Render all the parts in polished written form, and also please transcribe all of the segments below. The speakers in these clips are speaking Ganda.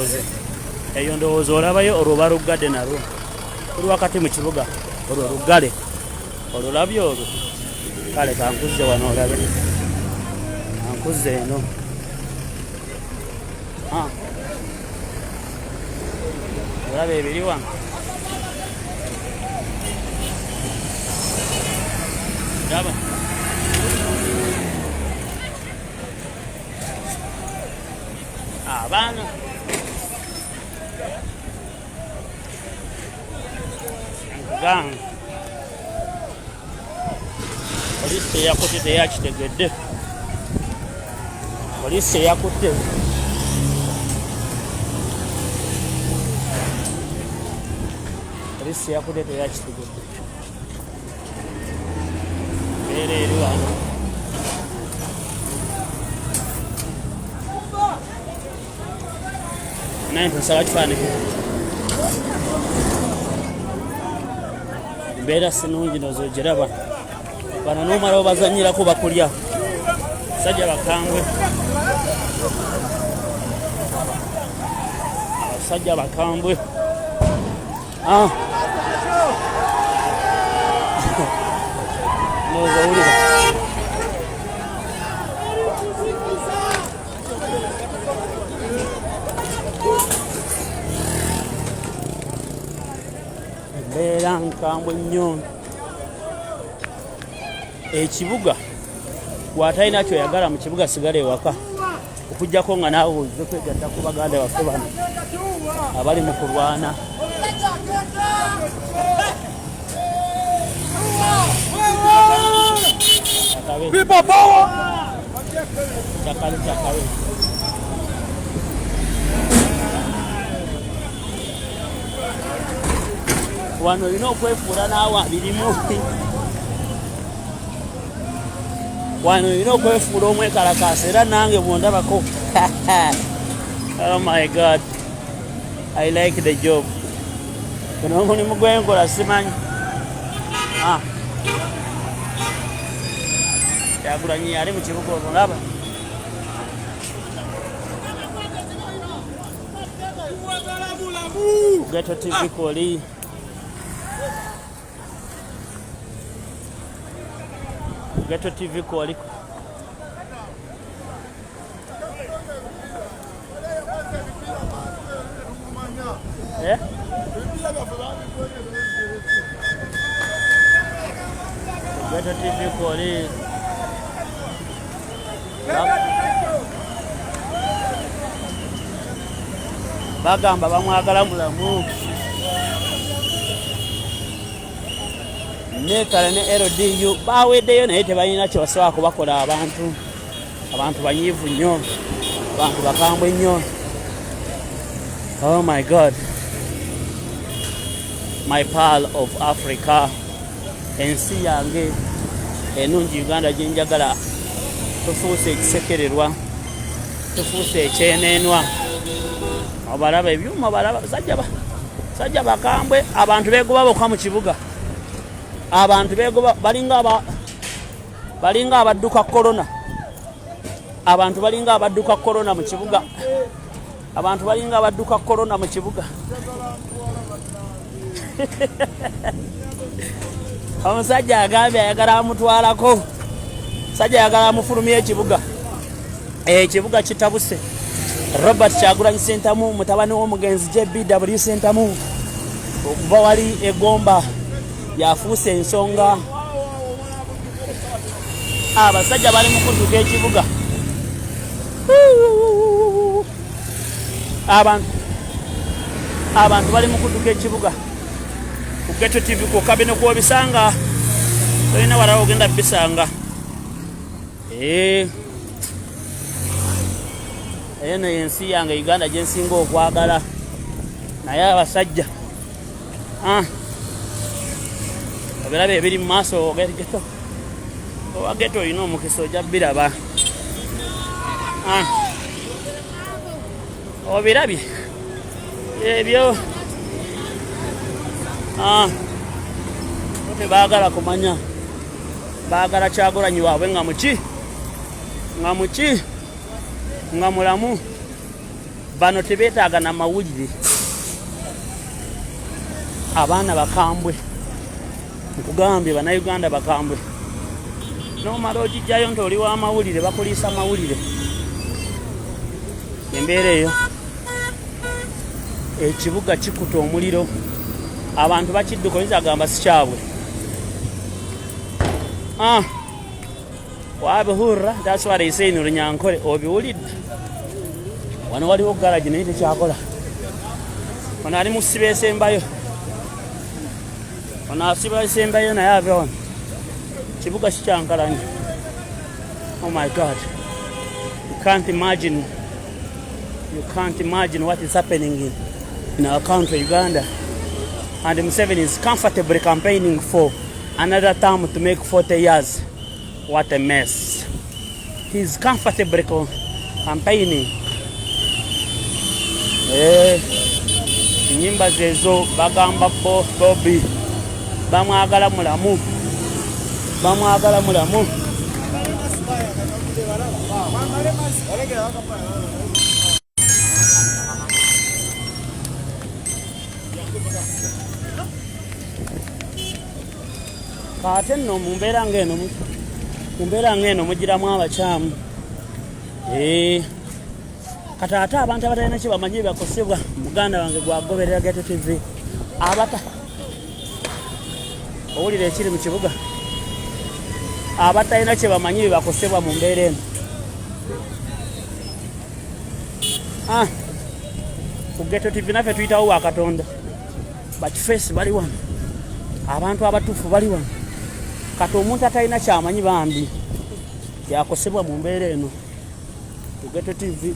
Ndowooza eyo, ndowooza olabayo olwo baluggadde nalwo, tuli wakati mu kibuga, olwo luggale olulabye olwo. Kale kankuzze wano olabe, kankuzze eno. Ah. Olaba ebiri wano, laba abaana. Nkugamba poliisi teyakutte, teyakitegedde. Poliisi teyakutte, poliisi teyakutte, teyakitegedde. Mbeera eri wano. Naye nsaba kifaananyi, embeera sinungi nozogiraba. Bano nomala obazanyirako bakulya. Sajja bakambwe, abasajja bakambwe. Ah. Ndowooza owulira embeera nkambwe nnyo. Ekibuga bw'atalina kyoyagala mu kibuga, sigala ewaka, okuggyako nga naawe ozze kwegatta ku baganda baffe bano abali mu kulwana. People power! Kyakabi, kyakabi. Wano olina okwefuula naawe abirimu. Wano olina okwefuula omwekalakaasa. Era nange bwondabako, oh my God, I like the job. Guno omulimu gwenkola simanyi. Ah. Kyagulanyi ali mu kibuga, olulaba. Ghetto TV kwoli, Ghetto TV kwoli. Eh? Ghetto TV kwoli. Bagamba bamwagala mulamu. Nekale ne LDU baweddeyo, naye tebalina kyebasobola kubakola. Abantu banyiivu nnyo, abantu bakambwe nnyo. Oh my God, my pearl of Africa, ensi yange enungi Uganda gyenjagala, tufuuse ekisekererwa, tufuuse ekyeneenwa. Obalaba ebyuma, balaba sajja bakambwe. Abantu begoba bokka mu kibuga, abantu begoba, balinga abadduka korona. Abantu balinga abadduka korona mu kibuga, abantu balinga abadduka korona mu kibuga. Omusajja agambye ayagala amutwalako, musajja ayagala amufulumya ekibuga. Ekibuga kitabuse. Robert Kyagulanyi Sentamu, mutabani w'omugenzi JBW Sentamu okuva wali egomba, yafuuse ensonga. Abasajja bali mu kudduka ekibuga. Abantu bali mu kudduka ekibuga. Ku Ghetto TV kwokka bino kwobisanga, tolina walawo ogenda bisanga. Eno yensi yange Uganda gyensinga okwagala, naye abasajja, ah. Obiraba ebiri mu maaso ghetto, owa ghetto olina omukisa ojja biraba. Ah. Obirabye ebyo. Ah. Tebaagala kumanya, baagala Kyagulanyi waabwe nga muki, nga mulamu. Bano tebeetaaga na mawulire. Abaana bakambwe, nkugambye Bannayuganda bakambwe. N'omala ogijjayo nti oli w'amawulire, bakuliisa mawulire. Embeera eyo, ekibuga kikuta omuliro, abantu bakidduka, oyinza agamba si kyabwe. Ah, wabihurra, that's what they say in Runyankore. Obiwulidde? Wano waliwo garagi naye tekyakola. Ono ali mu ssiba esembayo, ono asiba esembayo naye ave wano. Kibuga kikyankalanye. Oh my God, you can't imagine, you can't imagine what is happening in our country Uganda, and Museveni is comfortably campaigning for another term to make 40 years. What a mess. He's comfortably campaigning. Eh, enyimba zezo bagamba Bobi bamwagala mulamu, bamwagala mulamu. Kaate nno mu mbeera ng'eno, mu mbeera ng'eno mugiramu abakyamu. Eh, kati ate abantu abatalina kye bamanyi bakosebwa. Muganda wange gwagoberera Ghetto TV, abata owulira ekiri mu kibuga, abatalina kye bamanyi bebakosebwa mu mbeera eno. Ah, ku Ghetto TV naffe tuyitawo wa Katonda. Bakifeesi bali wano, abantu abatuufu bali wano. Kati omuntu atalina kyamanyi bambi yakosebwa mu mbeera eno. Ku Ghetto TV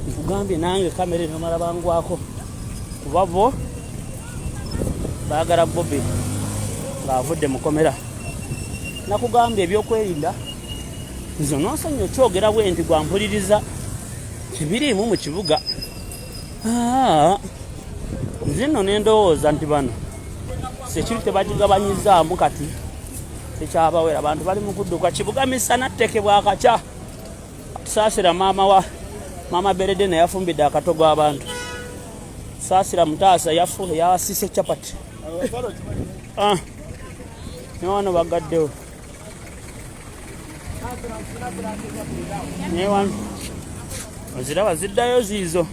nkugambye nange kamera eno mala bangwako, kuba bo baagala Bobi ng'avudde mukomera. Nakugambye ebyokwerinda nze nonsonyi okyogera bwe nti gwampuliriza tebiriimu mu kibuga. Ah, nze nno nendowooza nti bano security bagigabanyizaamu, kati tekyabawera. Abantu bali mu kudduka kibuga misana tteke bwakakya. Saasira maama wa maama Berede naye yafumbidde akatogo abantu. Saasira Mutaasa yasise chapati. Ah, ne wano bagaddewo, ne wano oziraba ziddayo ziizo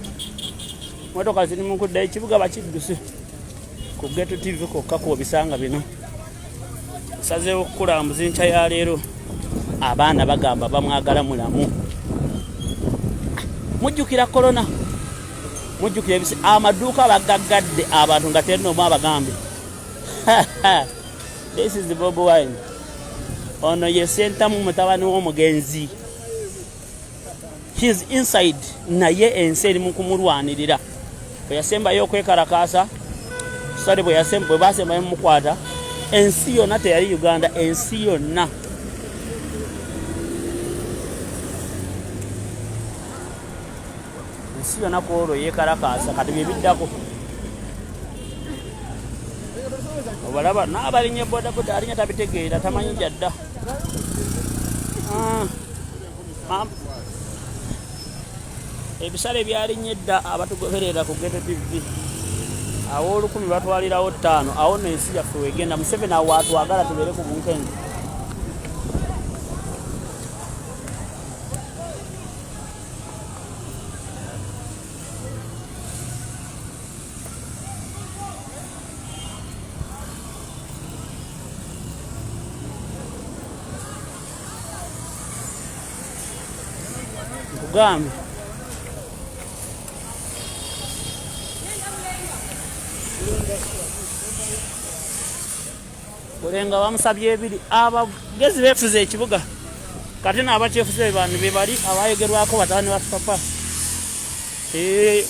motoka ziri mu kuddayo. Ekibuga bakidduse. Ku Ghetto TV kokka kwobisanga bino. Nsazeewo okukulambuza enkya ya leero. Abaana bagamba bamwagala mulamu. Mujjukira korona, mujjukira ebisi, amaduuka bagaggadde abantu nga terina omu abagambye. This is Bobi Wine. Ono ye Sentamu mutabani w'omugenzi. He's inside, naye ensi eri mu kumulwanirira. Bwe yasembayo okwekalakaasa, sorry, bwe basembayo mumukwata, ensi yonna, teyali Uganda, ensi yonna, ensi yonna ku olwo yeekalakaasa. Kati byebiddako obalaba n'abalinnya bodaboda, alinya tabitegeera, tamanyi gyadda. Ah, ebisale byalinnya edda. Abatugoberera ku Ghetto TV, awo 1000 batwalirawo 5. Awo nno ensi yaffe wegenda. Museveni awo atwagala tubeere ku bunkenke. Nkugambye Bulenga bamusabye ebiri. Abagezi beefuze ekibuga. Kati n'abakyefuze be bantu be bali abayogerwako, batabani ba papa. Eh,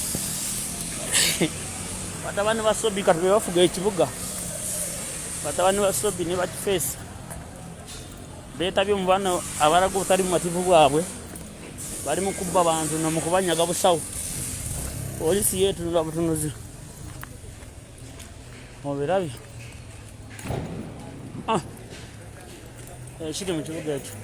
batabani ba Sobi kati be bafuga ekibuga. Batabani ba Sobi ne bakifeesi beetabye mu bano abalaga obutali bumativu bwabwe. Bali mu kubba bantu no mu kubanyaga busawo. Poliisi yeetunula butunuzi. Obirabye? Ah, ekiri mu kibuga ekyo.